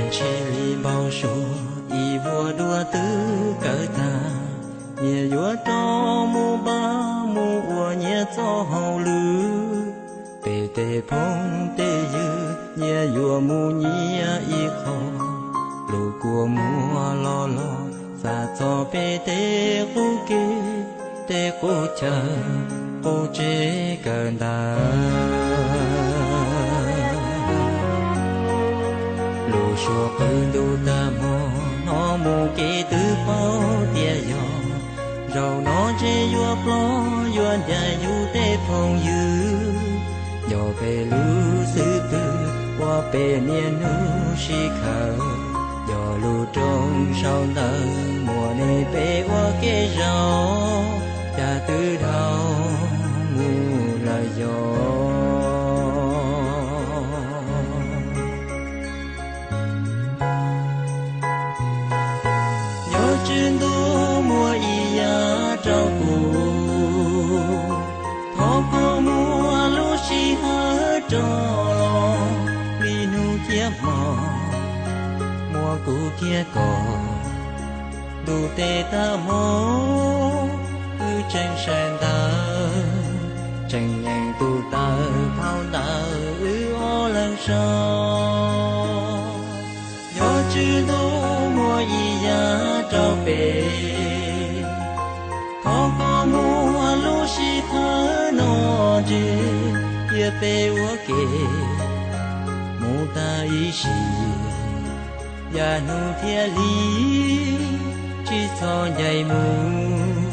Tsheb li npau suav ib vuag dua twb kawg tag, nyias yuav rov mus npaj mus ua nyias txoj hauj lwm. Peb tej phooj tej ywg nyias yuav mus nyias ib qho, lub kua muag los los xav txog peb tej qub kev, tej qub chaw, qub tsev kawm ntawv. Lub suab qw ntuj tag hmo, hnov mus kev twb paub tias yog, zaum no ntshe yuav plob yuav ncaim yus tej phooj ywg. Yog peb lub xwb pwg ua peb niaj hnub sib khawm, yog lub rooj sau ntawv muaj nej peb ua kev zaum, cas twb dhau mus lawm yog. Yog Tswv Ntuj muaj ib yam rau kuv, thov koj muab lub sij hawm rov los, li hnub thiab hmo muaj kuv thiab koj. Ntuj tes tag hmo, wb tseem saib ntawv, tseem nyeem tus taw phau ntawv wb ob leeg sau. Yog Tswv Ntuj muaj ib yam rau peb, thov koj muab lub sij hawm no nrhiav, cia peb ua ke mus tag ib sim, yav hnub thiab hli, tsis txhob ncaim mus,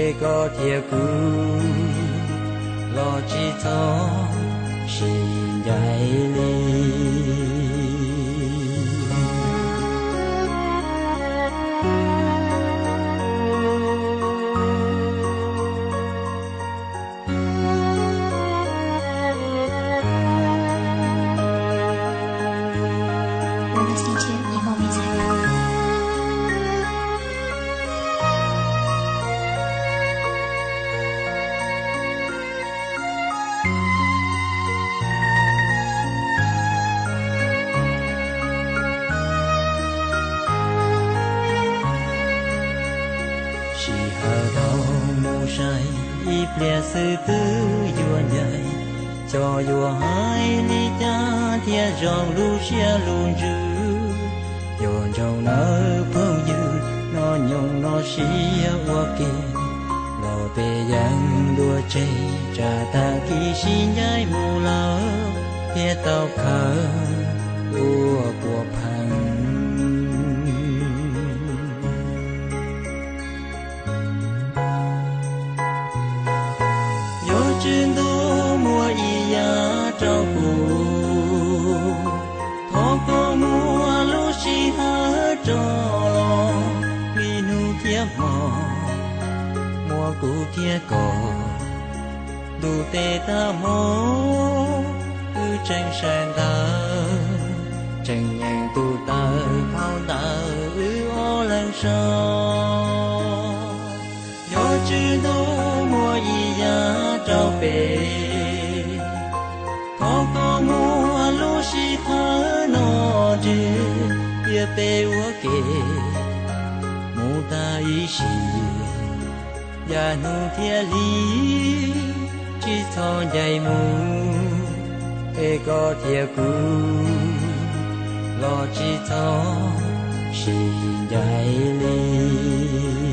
es koj thiab kuv los tsis txhob sib ncaim li. Sij hawm dhau mus sai, ib pliag xwb twb yuav ncaim, xyov yuav hais li cas thiaj zoo lub siab lub ntsws. Yuav ntsoov nawb phooj ywg, hnub nyoog no sib ua ke, los peb yeej dua tseg, tsam tag kis sib ncaim mus lawm thiaj tau khawb ua puas pheej. Yog Tswv Ntuj muaj ib yam rau kuv, thov koj muab lub sij hawm rov los, li hnub thiab hmo muaj kuv thiab koj. Ntuj tes tag hmo, wb tseem saib ntawv, tseem nyeem tus taw phau ntawv wb ob leeg sau. Yog Tswv Ntuj muaj ib yam rau peb, thov koj muab lub sij hawm no nrhiav, cia peb ua ke mus tag ib sim, yav hnub thiab hli, tsis txhob ncaim mus, es koj thiab kuv los tsis txhob sib ncaim li.